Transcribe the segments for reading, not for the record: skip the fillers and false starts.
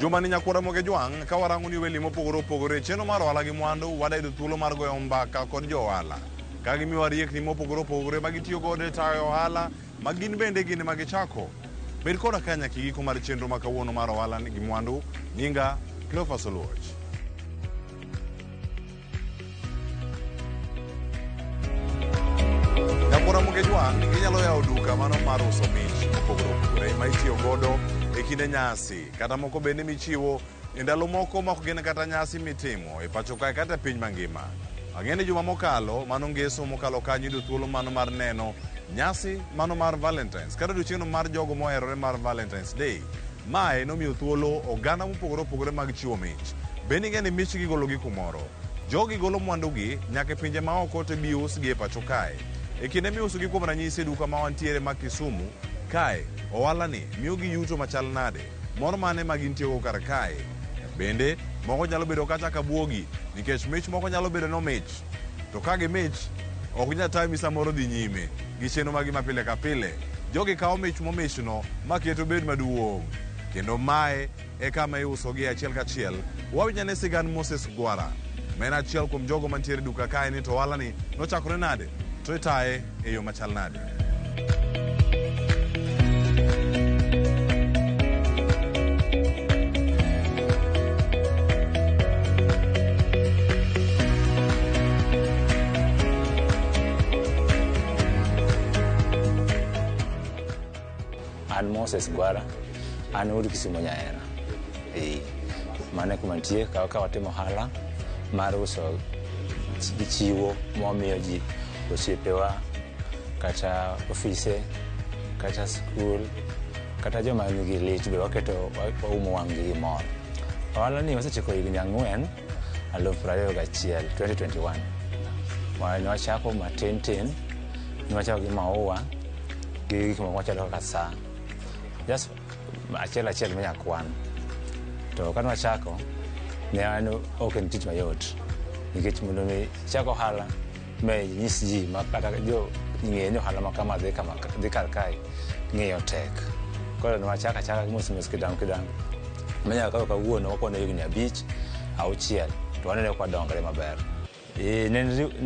Juma ni nyakwara Moge Jwang' ka warango ni weli mopogore opogore e chenro mar ohala gi mwandu wadayudo thuolo mar goyo mbaka kod jo ohala ka gimiyowa riekni mopogore opogore ma gitiyo godo e tayo ohala ma gin bende gin ema gichako. Bed koda ka nyaka e giko mar chenro ma kawuono mar ohala gi mwandu. Nyinga Cleophas Oluoch. Nyakwara Moge Jwang' inyalo yawo duka mano mar uso mich mopogore opogore ma itiyo godo e kinde nyasi kata moko bende michiwo e ndalo moko ma ok gin kata nyasi mitimo e pacho kae kata e piny mangima. Ang'e ni juma mokalo, mano ngeso mokalo kanyo yudo thuolo mano mar neno nyasi mano mar Valentine's kata odiochieng'no mar jogo moherore mar Valentine's Day. Mae nomiyo thuolo oganda mopogore opogore mag chiwo mich. Bende ing'e ni mich gigologi kumoro. Jogi golo mwandugi nyaka e pinje maoko to ibi usgi e pacho kae. E kinde miusogi kuom ranyisi e duka ma wantiere ma Kisumu kae, ohalani miyogi yuto machal nade? Mor mane ma gintiego kar kae? Bende, moko nyalo bedo kata ka buogi nikech mich moko nyalo bedo nomich. To ka gimich, ok nyal tami samoro dhi nyime gi chenro magi ma pile ka pile. Jogi kawo mich momichno ma ket obed maduong'. Kendo mae e kama iusogie achiel kachiel. Wawinj ane sigand Moses Gwara, ma en achiel kuom jogo mantiere e duka kae ni to ohalani nochakore nade to itaye e yo machal nade. An Moses Gwara, an wuod Kisumo Nyahera. Ee, mano e kuma nitie ka ka watimo ohala mar uso gi chiwo mwamiyo ji osiepewa kata ofise kata skul kata joma nigi lit be waketo waumo wang'gi gi mor. Ohala ni wasetieko higni ang'wen aluf prariyo gachiel 2021. Ne wachako matin tin, ne wachako gi maua gi gik moko machalo kaka saa. Just achiel achiel minya kwan. To kane wachako, ne en ok en tich mayot. Nikech mondo mi ichak ohala ma inyis ji ma kata jo ng'e ni ohala ma kama dhi kama dhi kar kae, ng'eyo tek. Koro ne wachako achaka mos mos kidam kidam. Manyaka koro kawuono wakwano higni abich, auchiel, to waneno ka wadongre maber. Ee, ne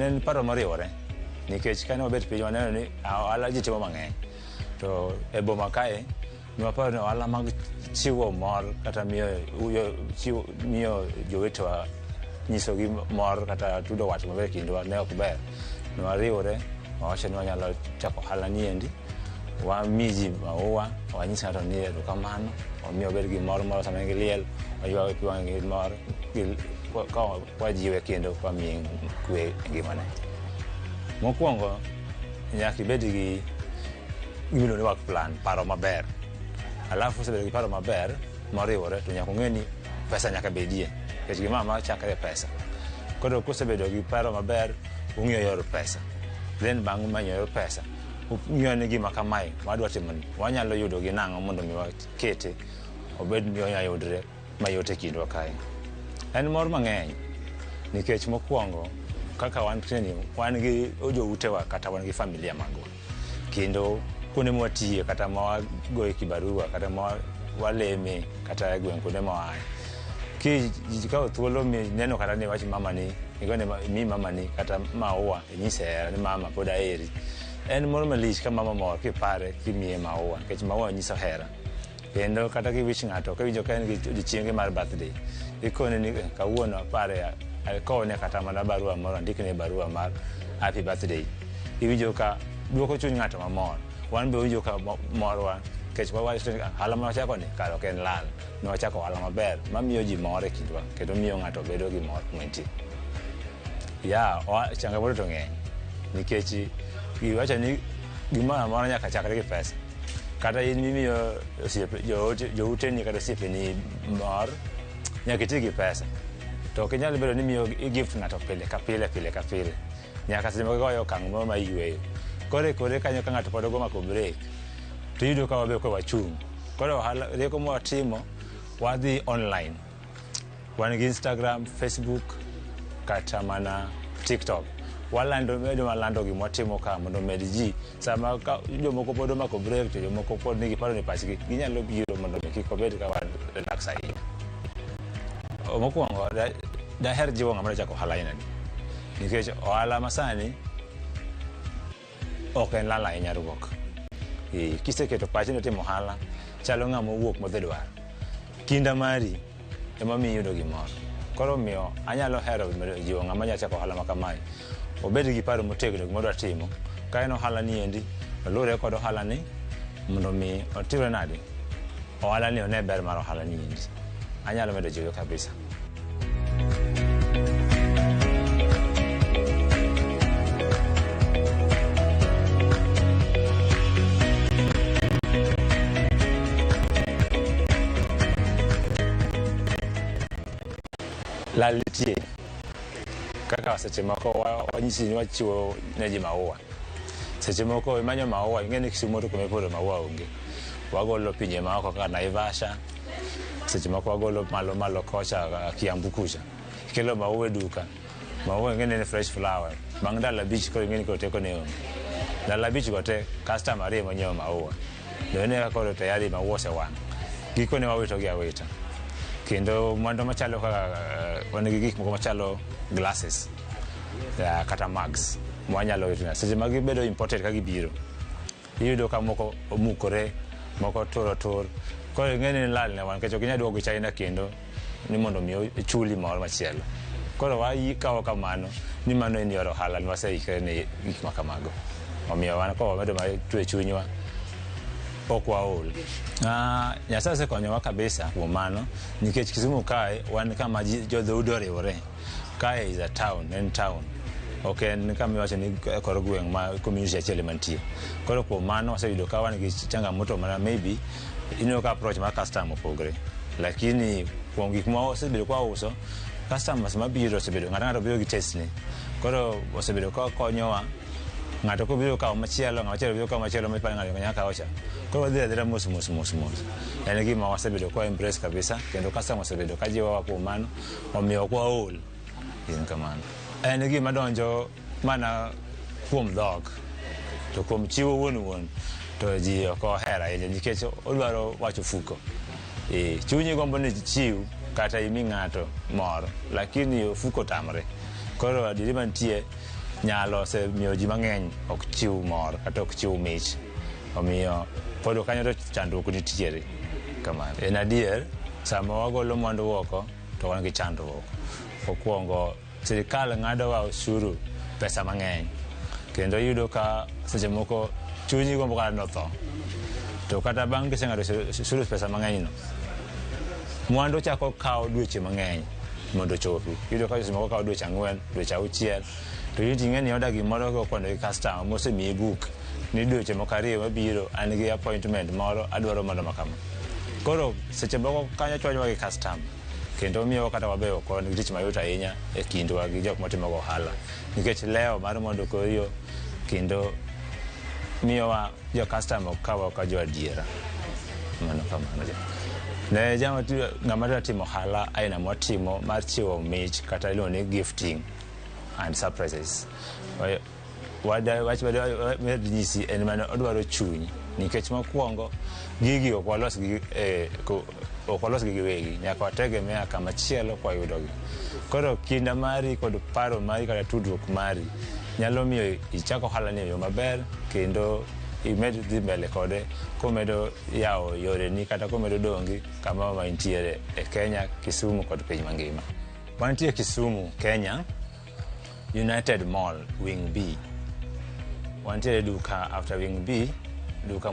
en paro moriwore nikech kane wabet piny waneno ni ohala ji timo mang'eny to e boma kae ne waparo ni ohala mag chiwo mor kata miyo, chiwo, miyo jowetewa nyisogi mor kata tudo wat maber e kindwa ne ok ber. Ne wariwore wawacho ni wanyalo chako ohala ni endi wami ji maua wanyis ng'ato ni erokamano wamiyo obed gi mor moro sama en gi liel waywago pi wang'e gi mor ka wajiwe kendo wamiye kwe e ngimane. Mokwongo nyaka ibed gi gimiluongo ni work plan, paro maber. Alafu kisebedo gi paro maber moriwore to nyaka ung'e ni pesa nyaka bedie nikech gimoro amora chakre e pesa. Koro kusebedo gi paro maber, ung'iyo yor pesa. Then bang' manyo yor pesa, ung'iyo ni gima kamae wadwa timoni, wanyalo yudo gi nang'o mondo mi wakete obed ni onya yudre mayot e kindwa kae. En mor mang'eny nikech mokwongo kaka wan ni wan gi joutewa kata wan gi familia magwa kendo kuonde mwatiye kata ma wagoye kibarua kata ma waleme kata e gweng' kuonde ma waaye kikawo thuolo mineno kata ni wach mamani igone mi mamani kata maua inyise hera ni mama pod aheri en mor malich ka mama mor kipare kimiye maua nikech maua nyiso hera Kendo kata kiwich ng'ato kiwinjo ka en gi odiechienge mar birthday, ikone ni kawuono apare akowne kata mana barua moro andikne barua mar happy birthday. Iwinjo ka duoko chuny ng'ato mamor. Wan be wawinjo ka morwa nikech wawacho ni ohala ma wachako ni kare ok en lal. Ne wachako ohala maber mamiyo ji mor e kindwa kendo miyo ng'ato bedo gi mor kuma entie. Ya, changamoto to ng'eny nikech iwacho ni gimoro amora nyaka chakre gi pesa. Kata in mimiyo osiepe jouteni kata osiepeni mor, nyaka iti gi pesa. To ok inyal bedo ni imiyo i gift ng'ato pile ka pile pile ka pile. Nyaka seche moko igoyo okang' moro ma iyweyo. Koro e kore kanyo ka ng'ato pod ogo mako break, to iyudo ka wabe koro wachung'. Koro ohala rieko mwatimo, wadhi online. Wan gi Instagram, Facebook kata mana TikTok. Walando medo walando gima watimo ka mondo omed ji sama ka jomoko pod omako break to jomoko pod nigi paro ni pachgi ginyalo biro mondo mi kik wabed ka wan relax ahinya. Mokwongo daher jiwo ng'ama dwa chako ohala aina ni. Nikech ohala masani ok en lal ahinya ruok. Kiseketo pachi ni timo ohala, chalo ng'ama owuok modhi dwar. Kinda mari ema miyo iyudo gimoro. Koro omiyo anyalo hero jiwo ng'ama nya chako ohala ma kamae, obed gi paro motegno gima odwa timo. Ka en ohala ni endi, oluwre kod ohala ni mondo mi otimre nade? Ohala ni one ber mar ohala ni endi. Anyalo medo jiwe kabisa. Lal nitie. Kaka seche moko wanyisi ni wachiwo ne ji maua. Seche moko imanyo maua, ing'e ni Kisumu to kuma ipuro maua onge. Wagolo pinje maoko kaka Naivasha, seche moko wagolo malo malo kocha Kiambu kucha. Ikelo maua e duka, maua ing'e ni en fresh flower. Bang' ndalo 5 koro ing'e ni koro teko ne onge. Ndalo 5 go te, customer ariyo ema onyiewo maua. To ineno ka koro tayari maua osewang'. Gikone wawito gi awita. Kendo mwandu machalo kaka wan gi gik moko machalo glasses kata mugs mwanyalo wito. Seche ma gibedo imported ka gibiro, iyudo ka moko omukore, moko tur otur. Koro ing'e ni lal ne wan nikech ok inyal duogo gi China kendo ni mondo mi ochuli moro machielo. Koro wakawo kamano ni mano en yor ohala ni waseikre ne gik ma kamago. Omiyo wan ka wamedo mar twe chunywa, ok waol. Nyasaye osekonyowa kabisa kuom mano nikech Kisumu kae wan kama jodhoudi oriwore. Kae is a town, en town. Ok en kama iwacho ni kor gweng' ma community achiel ema nitie. Koro kuom mano waseyudo ka wan gi changamoto mana maybe ineno ka approach mar customer opogre. Lakini kuom gik ma wasebedo ka wauso, customers mabiro osebedo ng'ato ng'ato biro gi taste ne. Koro osebedo ka konyowa ng'ato kobiro kawo machielo, ng'ama chielo biro kawo machielo miparo ng'ato nyaka kawo cha. Koro wadhi adhira mos mos mos mos. En gima wasebedo ka embrace kabisa kendo customer osebedo ka jiwowa kuom mano, omiyo ok waol. En kamano. En gima donjo mana kuom dhok, to kuom chiwo wuon wuon to ji ok ohero ahinya nikech odwaro wacho fuko. Chunyi gombo ni ichiw kata imi ng'ato mor, lakini ofuko tamre. Koro adieri mantie nyalo osemiyo ji mang'eny ok chiw mor kata ok chiw mich. Omiyo pod kanyo to chandruok nitiere kamano. En adier, sama wagolo mwandu oko to wan gi chandruok. Mokwongo, sirikal ng'adowa osuru pesa mang'eny. Kendo iyudo ka seche moko chunyi gombo kata notho. To kata bang' kiseng'ado osuru pesa mang'eny no, mwandu chako kawo dweche mang'eny mondo ochopi. Iyudo ka seche moko kawo dweche 4, dweche 6, to in ing'e ni order gimoro kokwano gi customer mosemiyi book ni dweche moko 2 mabiro an gi appointment moro adwaro mwandu ma kama. Koro seche moko kanyo chwanyowa gi customer kendo miyowa kata wabe ok wan gi tich mayot ahinya e kindwa gi jok matimo go ohala nikech lewo mar mwandu koriyo kendo miyowa jo customer ok kawwa ka jo adiera. Mano kamano. Ne ng'ama dwa timo ohala aina mwatimo mar chiwo mich kata iluongo ni gifting and surprises. Wach madwa nyisi en mana odwaro chuny nikech mokwongo gigi ok walos gi ok walos gi giwegi, nyaka wategemea kama chielo kwa yudogi. Koro kinda mari kod paro mari kata tudruok mari nyalo miyo ichak ohala ni e yo maber kendo imed dhi mbele kode komedo yawo yoreni kata komedo dongi kama ma intiere e Kenya, Kisumu kod piny mangima. Wantie Kisumu, Kenya, United Mall, Wing B. Wantiere duka after Wing B, duka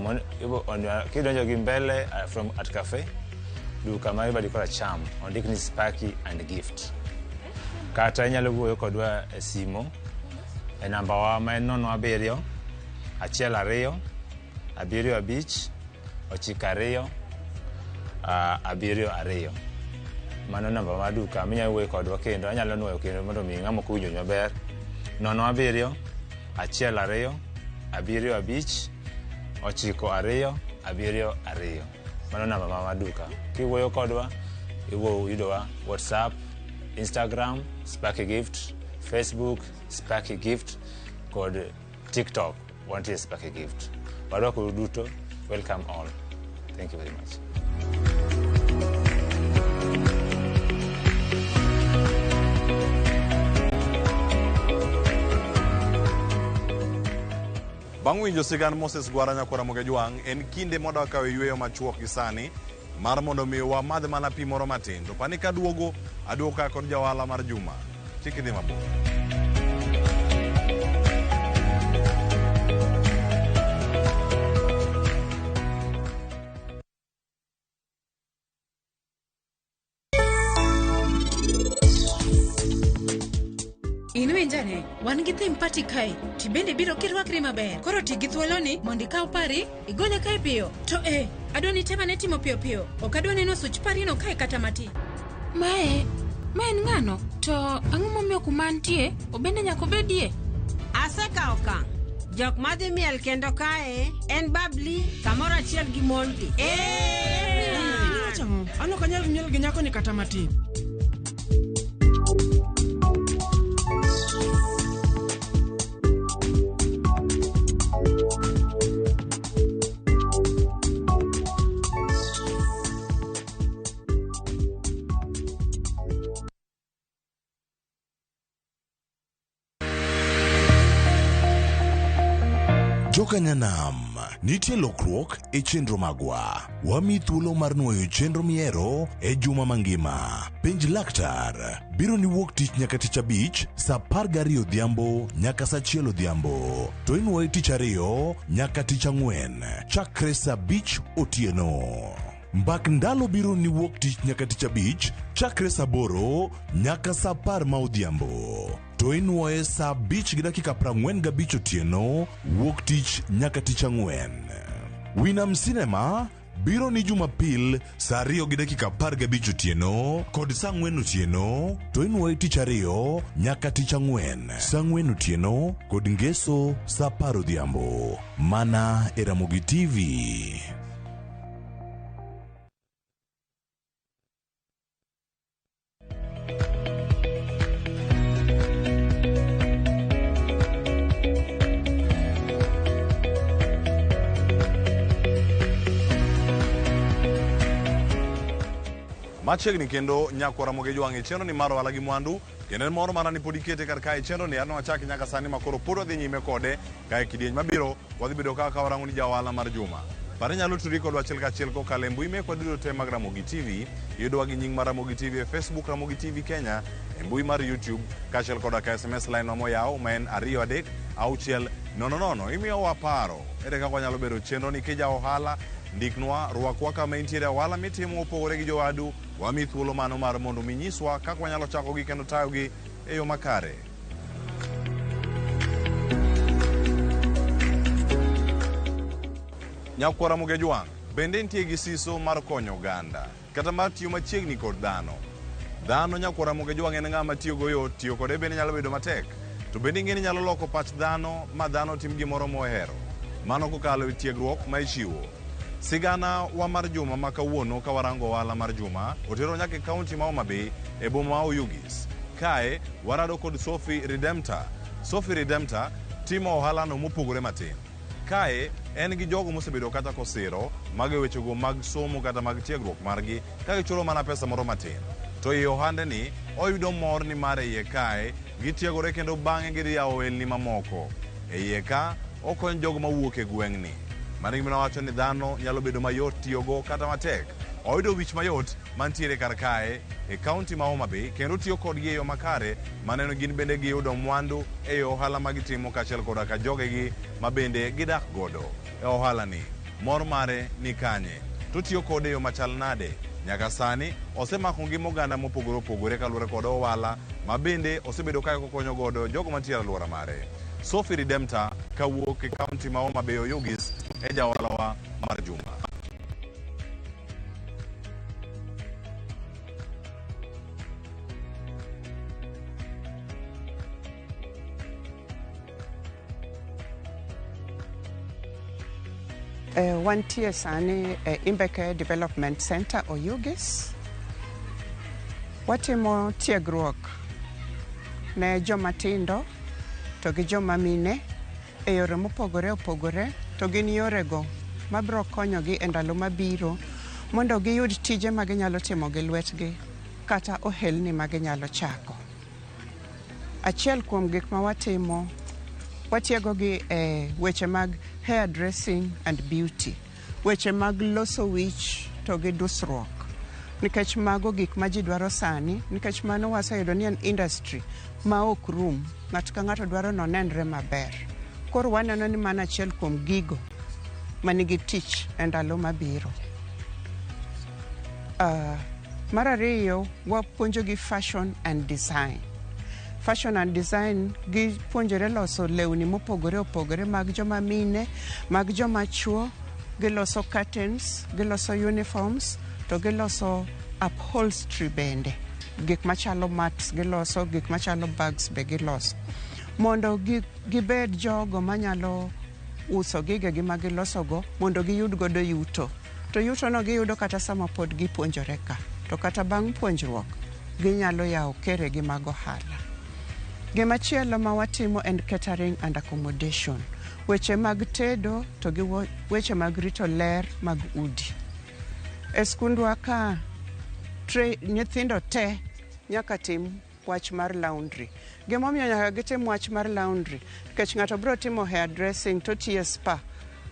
kidonjo gi mbele from at cafe, duka mar badi kor acham, ondik ni Sparky and Gift. Kata inyalo wuoyo kodwa e simo e namba wa ma en 07 12 75 92 72. Mano namba mar duka minyalo wuoyo kodwa kendo anyalo nuoyo kendo mondo mi ng'ama ok owinjo maber. 07 12 75 92 72. Mano namba mar duka. Kiwuoyo kodwa, iwuoyo yudowa WhatsApp, Instagram, Sparky Gift, Facebook, Sparky Gift kod TikTok, wantie Sparky Gift. Warwako duto, welcome all. Thank you very much. Bang' winjo sigand Moses Gwara nyakwar Ramogi Ajwang', en kinde mwadwa kawo yueyo machuok gi sani mar mondo mi wamadh mana pi moro matin. To pani kaduogo, aduogo ka kod jaohala mar juma. Kik idhi mabor. In winjane, wan gi theme party kae, ti bende biro kirwakri maber. Koro ti gi thuoloni mondo ikaw pari, igole kae piyo. To e, adwa ni temane timo piyo piyo. Ok adwa neno such parino kae kata matin. Mae, ma en ng'ano? To ang'o momiyo kuma antie, obende nyaka obedie? Asekawo okang'. Jok madhi miel kendo kae en Babli kamoro achiel gi Mondi. Iwacho ang'o? An ok anyal miel gi nyakoni kata matin. Jokanyanam, nitie lokruok e chenro magwa. Wami thuolo mar nuoyo chenro mihero e juma mangima. Penj laktar biro ni wuok tich nyaka tich abich saa 12 odhiambo nyaka saa 1 odhiambo. To inuoye tich ariyo nyaka tich ang'wen chakre saa 5 otieno. Mbak ndalo biro ni wuok tich nyaka tich abich chakre saa 8 nyaka saa 10 ma odhiambo. To inuoye saa 5 gi dakika 45 otieno wuok tich nyaka tich ang'wen. Winam Cinema biro ni Jumapil saa 2 gi dakika 15 otieno kod saa 4 otieno to inuoye tich ariyo nyaka tich ang'wen saa 4 otieno kod ngeso saa 10 odhiambo mana e Ramogi TV. Machiegni kendo nyakwar Ramogi Ajwang' e chenro ni mar ohala gi mwandu kendo en moro mana ni pod ikete kar kae chenro ni an wachaki nyaka sani ma koro pod wadhi nyime kode kae kidieny mabiro wadhi bedo kaka warango ni ja ohala mar juma. Pare nyalo tudri kodwa achiel kachiel kokalo e mbui mekwa duto te mag Ramogi TV. Iyudowa gi nying mar Ramogi TV e Facebook Ramogi TV Kenya, e mbui mar YouTube kaachiel koda ka SMS line wa moyaw ma en 2 3 6 0 0. Imiyowa paro ere kaka wanyalo bedo chenro ni kija ohala ndiknwa rwakwa kama intiere ohala mitimo opogore gi jowadu wami thuolo mano mar mondo minyiswa kaka wanyalo chakogi kendo tayogi e yo makare. Nyakwar Ramogi Ajwang' bende nitie gi siso mar konyo oganda kata mar tiyo machiegni kod dhano. Dhano nyakwar Ramogi Ajwang' en ng'ama tiyogo yot, tiyo kode bende nyalo bedo matek. To bende ing'e ni nyalo loko pach dhano ma dhano tim gimoro mohero. Mano kokalo e tiegruok ma ichiwo. Sigana wa mar juma ma kawuono ka warango ohala mar juma otero nyaka e kaunti ma Homa Bay e boma ma Oyugis. Kae warado kod Sophie Redemptor. Sophie Redemptor timo ohalano mopogore matin. Kae en gi jogo mosebedo kata kosiro mago e wechego mag somo kata mag tiegruok margi ka gichulo mana pesa moro matin. To ei ohande ni oyudo mor ni mar e iye kae gitiegore kendo bang'e gidhi yawo ohelni mamoko. E iye ka okonyo jogo mawuok e gweng'ni. Mano gima nawacho ni dhano nyalo bedo mayot tiyogo kata matek. Oyudo wich mayot mantiere kar kae e kaunti ma Homa Bay kendo tiyo kodgi e yo makare maneno gin bende giyudo mwandu e ohala ma gitimo kaachiel koda ka jogegi ma bende gidak godo e ohala ni. Mor mare ni kanye? To tiyo kode e yo machal nade? Nyaka sani osemako ngima oganda mopogore opogore kaluwore kod ohala ma bende osebedo ka okonyo godo jogo mantiere e alwora mare. Sophie Redemptor kawuok e kaunti ma Homa Bay Oyugis e jaohalawa mar juma. Wantie sani e Imbeke Development Center Oyugis. Watimo tiegruok ne joma tindo to gi joma mine e yore mopogore opogore to gin yorego mabiro konyogi e ndalo mabiro mondo giyud tije ma ginyalo timo gi lwetgi kata ohelni ma ginyalo chako. Achiel kuom gik ma watimo Watiegogi e weche mag hair dressing and beauty, weche mag loso wich to gi dusruok. Nikech mago gik ma ji dwaro sani, nikech mano waseyudo ni en industry ma ok rum. Ng'ato ka ng'ato dwaro nonenre maber. Koro waneno ni mano achiel kuom gigo manigi tich e ndalo mabiro. Mar ariyo, wapuonjogi fashion and design. Fashion and design gipuonjore loso lewni mopogore opogore mag joma mine, mag joma chuo, giloso curtains, giloso uniforms, to giloso upholstery bende. Gik machalo mats giloso, gik machalo bags be giloso. Mondo gibed jogo manyalo uso gigegi ma gilosogo mondo giyud godo yuto. To yutono giyudo kata sama pod gipuonjore ka. To kata bang' puonjruok, ginyalo yawo keregi mag ohala. Gimachielo ma watimo en catering and accommodation. Weche mag tedo to gi weche mag rito ler mag udi. E skundwa ka nyithindo te nyaka tim wach mar laundry. Gimomiyo nyaka gitim wach mar laundry, nikech ng'ato biro timo hair dressing to tiyo e spa,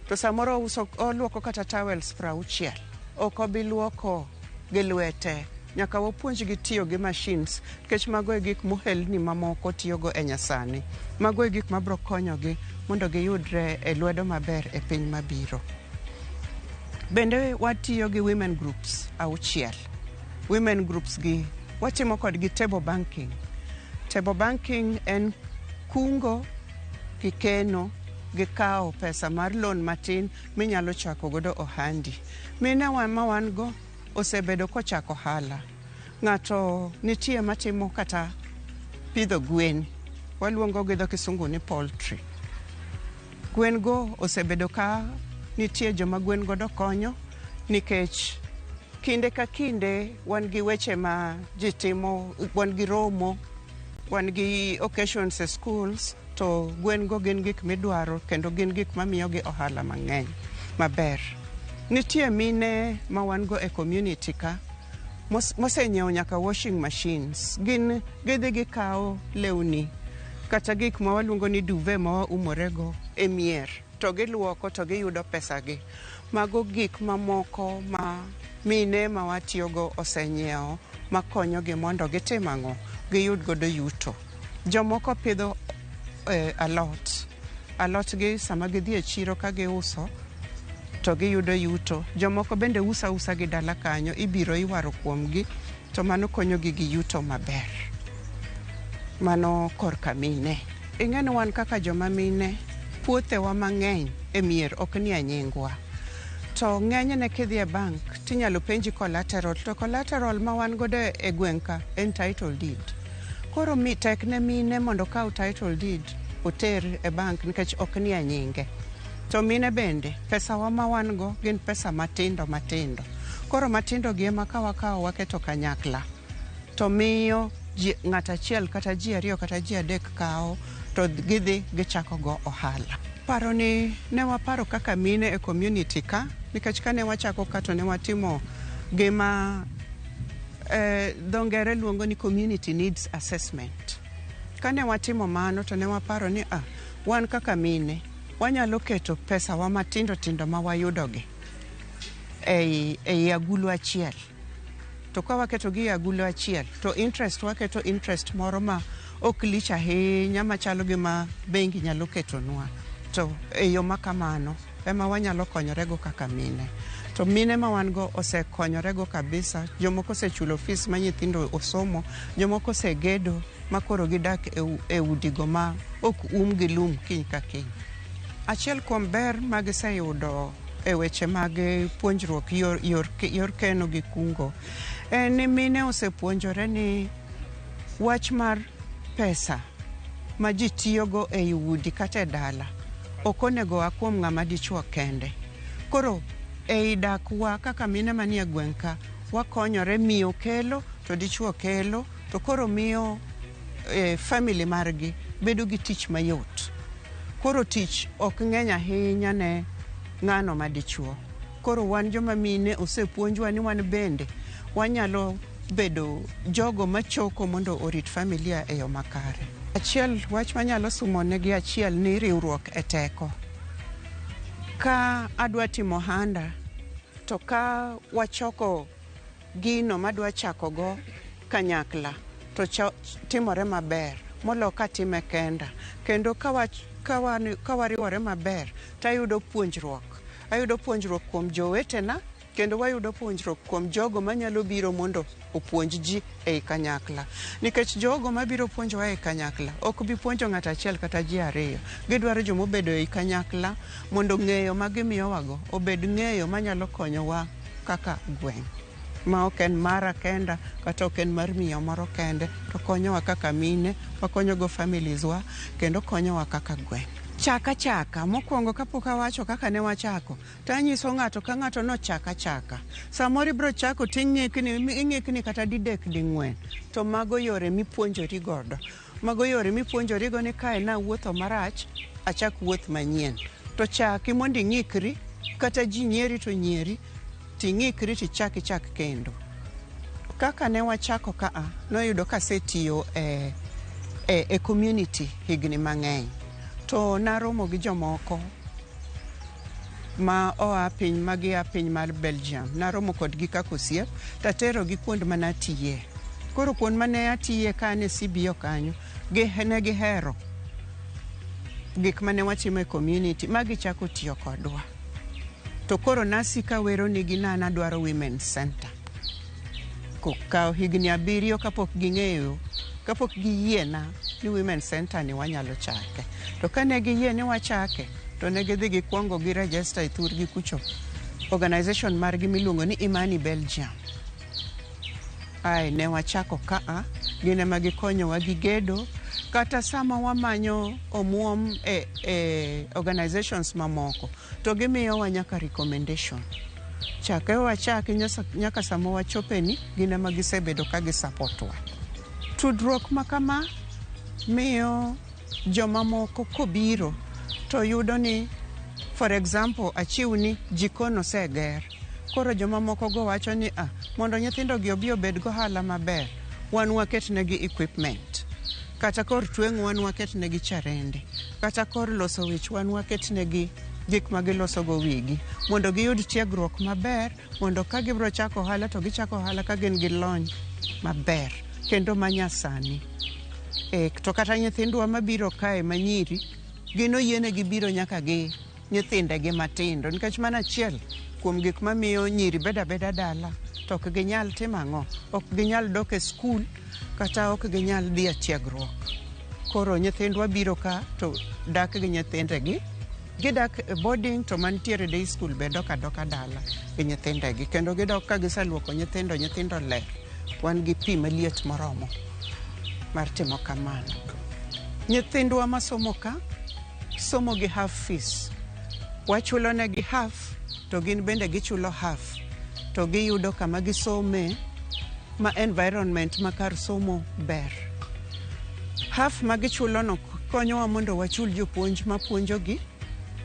to samoro ouso oluoko kata towels 60. Ok obi luoko gi lwete. Nyaka wapuonjgi tiyo gi machines, nikech mago e gik mohelni mamoko tiyogo e nyasani. Mago e gik mabiro konyogi mondo giyudre e lwedo maber e piny mabiro. Bende watiyo gi women groups 6. Women groups gi watimo kodgi table banking. Table banking en kungo gi keno gi kawo pesa mar loan matin minyalo chako godo ohandi. Mine wa ma wan go osebedo kochako ohala. Ng'ato nitie matimo kata pidho gwen. Waluongo gi dho kisungu ni poultry. Gwen go osebedo ka nitie joma gwen godo konyo nikech kinde ka kinde wan gi weche ma ji timo, wan gi romo, wan gi occasions e schools, to gwen go gin gik midwaro kendo gin gik mamiyogi ohala mang'eny maber. Nitie mine ma wan go e community ka mosenyiewo nyaka washing machines. Gin gidhi gikawo lewni kata gik ma waluongo ni duvet ma waumorego e mier to giluoko to giyudo pesagi. Mago gik mamoko ma mine ma watiyogo osenyiewo makonyogi mondo gitim ang'o? Giyud godo yuto. Jomoko pidho alot. Alot gi sama gidhi e chiro ka giuso to giyudo yuto. Jomoko bende uso ausa gi dala kanyo, ibiro iwaro kuomgi to mano konyogi gi yuto maber. Mano korka mine. Ing'e ni wan kaka joma mine, puothewa mang'eny e mier ok nie e nyingwa. To ng'enyne kidhi e bank tinyalo penji collateral, to collateral ma wan godo e gweng' ka en title deed. Koro tek ne mine mondo okaw title deed oter e bank nikech ok nie nyinge. To mine bende, pesawa ma wan go gin pesa matindo matindo. Koro matindo gi ema ka wakawo waketo kanyakla, to miyo ng'at achiel kata ji 2 kata ji 3 kawo to gidhi gichako go ohala. Paro ni ne waparo kaka mine e community ka, nikech kane wachako ka to ne watimo gima dho ngere luongo ni community needs assessment. Kane watimo mano to ne waparo ni wan kaka mine wanyalo keto pesawa matindo tindo ma wayudogi ei agulu achiel. To ka waketo gi e agulu achiel to interest waketo interest moro ma ok lich ahinya machalo gi ma bengi nyalo ketonwa. To e yo ma kamano ema wanyalo konyorego kaka mine. To mine ma wan go osekonyorego kabisa. Jomoko osechulo fees ma nyithindo osomo, jomoko osegedo ma koro gidak e udigo ma ok um gi lum kiny ka kiny. Achiel kuom ber ma giseyudo e weche mag puonjruok yor keno gi kungo en ni mine osepuonjore ni wach mar pesa ma ji tiyogo ei udi kata e dala ok onego oa kuom ng'ama dichuo kende. Koro ei dakwa kaka mine manie gweng' ka wakonyore, miyo kelo to dichuo kelo, to koro miyo family margi bedo gi tich mayot. Koro tich ok ng'eny ahinya ne ng'ano ma dichuo. Koro wan joma mine osepuonjwa ni wan bende wanyalo bedo jogo machoko mondo orit familia e yo makare. Achiel, wach manyalo sumo negi achiel ni riwruok e teko. Ka adwa timo ohanda, to ka wachoko gino madwa chako go kanyakla, to timore maber molo katime kenda. Kendo ka wariwore maber, tayudo puonjruok. Ayudo puonjruok kuom jowetena, kendo wayudo puonjruok kuom jogo manyalo biro mondo opuonj ji ei kanyakla. Nikech jogo mabiro puonjowa ei kanyakla ok bi puonjo ng'ato achiel kata ji ariyo. Gidwaro jomobedo ei kanyakla mondo ng'eyo ma gimiyowago obed ng'eyo manyalo konyowa kaka gweng'. Ma ok en mara kenda kata ok en mar miyo moro kende, to konyowa kaka mine, wakonyogo families wa, kendo konyowa kaka gweng'. Chaka chaka, mokwongo kapok awacho kaka ne wachako, to anyiso ng'ato ka ng'ato nochak achaka. Samoro ibiro chako ting'ikni, ing'ikni kata didek ding'wen, to mago yore mipuonjori godo. Mago yore mipuonjorigo ni kae nawuotho marach, achak wuoth manyien. To chaki mondo ing'ikri, kata ji nyieri to nyieri, ting'ikri tichak ichak kendo. Kaka ne wachako kaa, noyudo kasetiyo e community higni mang'eny. To naromo gi jomoko ma oa piny ma gia piny mar Belgium. Naromo kodgi kaka osiep, taterogi kuond manatiye. Koro kuond mane atiye ka an e CBO kanyo, ne gihero gik mane watimo e community ma gichako tiyo kodwa. To koro nasiko awero nigi ni an adwaro Women Center. Kokawo higni 7 kapok ging'eyo, kapok giyiena ni Women Center ni wanyalo chake. To kane giyie ni wachake, to ne gidhi gikwongo gi register e thurgi kucho organization margi miluongo ni Imani Belgium. Ae ne wachako kaa, gin ema gikonyowa gi gedo, kata sama wamanyo omuom e organizations mamoko, to gimiyowa nyaka recommendation. Chakre wachaki nyaka sama wachopeni, gin ema gisebedo ka gisupport wa. Tudruok ma kama miyo jomamoko kobiro to yudo ni, for example, achiw ni jikon oseger. Koro jomamoko go wacho ni mondo nyithindo gi obi obed gohala maber, wan waketnegi equipment. Kata kor tweng'o wan waketnegi charende. Kata kor loso wich wan waketnegi gik ma giloso go wigi. Mondo giyud tiegruok maber, mondo ka gibiro chako ohala to gichako ohala ka gin gi lony maber kendo manyasani. To kata nyithindwa mabiro kae manyiri, gin oyienegi biro nyaka gi nyithindegi matindo, nikech mano achiel kuom gik mamiyo nyiri bedo abeda dala to ok ginyal timo ang'o, ok ginyal dok e skul kata ok ginyal dhi e tiegruok. Koro nyithindwa biro ka to dak gi nyithindegi, gidak e boarding to mantiere day school be dok adoka dala gi nyithindegi, kendo gidok ka giseluoko nyithindo, nyithindo ler. Wan gi pi maliet moromo mar timo kamano. Nyithindwa masomo ka somo gi half fees. Wachulo negi half to gin bende gichulo half, to giyudo kama gisome ma environment ma kar somo ber. Half ma gichulo no konyowa mondo wachul jopuonj mapuonjogi,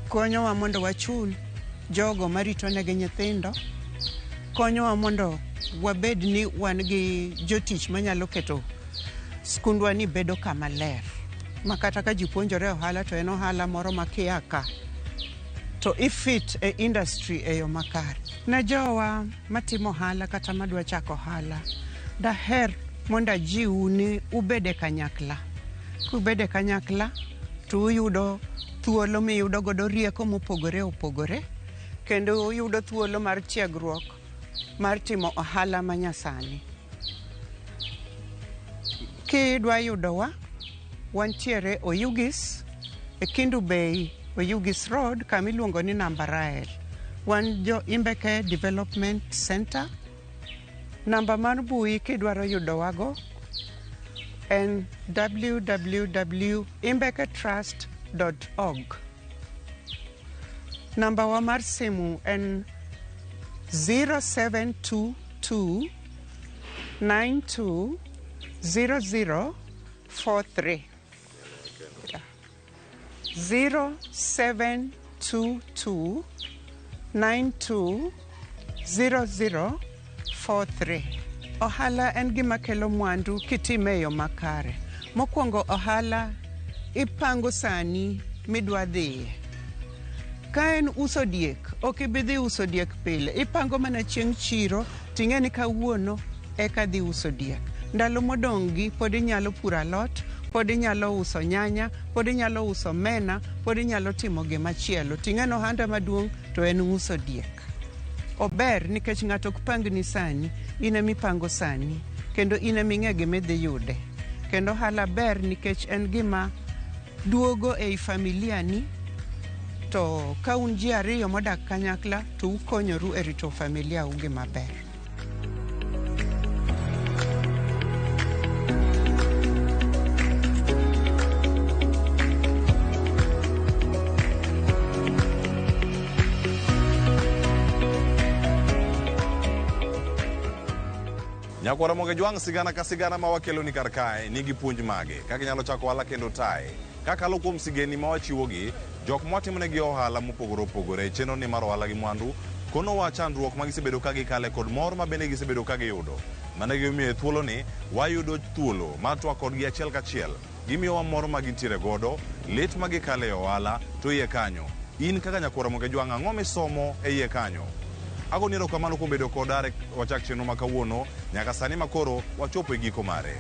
konyowa mondo wachul jogo marito negi nyithindo, konyowa mondo wabed ni wan gi jotich manyalo keto skundwa ni bedo kama ler. Ma kata ka ji puonjore ohala to en ohala moro ma kia ka to ifit e industry e yo makare. Ne jowa matimo ohala kata madwa chako ohala, daher mondo ajiwu ni ubed e kanyakla. Kubed e kanyakla to uyudo thuolo miyudo godo rieko mopogore opogore, kendo uyudo thuolo mar tiegruok mar timo ohala manyasani. Kidwa yudowa, wantiere Oyugis, e Kendu Bay, Oyugis Road, kama iluongo ni Namba Rael. Wan jo Imbeke Development Center. Namba mar mbui kidwaro yudowago en www.imbeketrust.org. Namba wa mar simu en 0722 920043. 0722 920043. Ohala en gima kelo mwandu kitime e yo makare. Mokwongo ohala ipango sani midwa dhiye. Ka en uso diek, ok ibi dhi uso diek pile. Ipango mana chieng' chiro ting'e ni kawuono eka dhi uso diek. Ndalo modong' gi pod inyalo puro alot, pod inyalo uso nyanya, pod inyalo uso omena, pod inyalo timo gima chielo. Ting'e ni ohanda maduong' to en uso diek. Ober nikech ng'ato ok pangni sani, in emipango sani, kendo in eming'e gimidhi yude. Kendo ohala ber nikech en gima duogo ei familia ni to ka un ji ariyo modak kanyakla to ukonyoru e rito familia u gi maber. Nyakwara Moge Jwang' sigana ka sigana ma wakeloni kar kae nigi puonj mage kaka inyalo chako ohala kendo taye. Kakalo kuom sigendni ma wachiwogi, jok mwatimonegi ohala mopogore opogore e chenro ni mar ohala gi mwandu konowa chandruok ma gisebedo ka gikale kod mor ma bende gisebedo ka giyudo. Mano e gimomiyo e thuoloni wayudo thuolo mar twak kodgi achiel kachiel. Gimiyowa mor ma gintiere godo, lit ma gikale e ohala, to iye kanyo. In kaka nyakwar Ramogi Ajwang' ang'o misomo e iye kanyo? Agoni erokamano kuom bedo koda are wachak chenro ma kawuono nyaka sani ma koro wachopo e giko mare.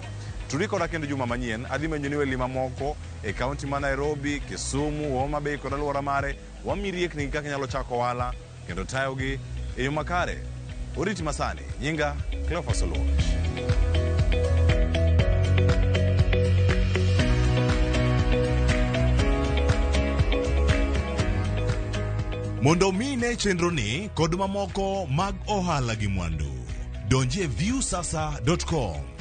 Tudi koda kendo juma manyien, adhi menyoni weli mamoko e kaunti ma Nairobi, Kisumu, Homa Bay kod alwora mare. Wami riekni gi kaka inyalo chako ohala kendo tayogi e yo makare. Oriti masani, nyinga Cleophas Oluoch. Mondo mi ine chenroni kod mamoko mag ohala gi mwandu, donji e viusasa.com.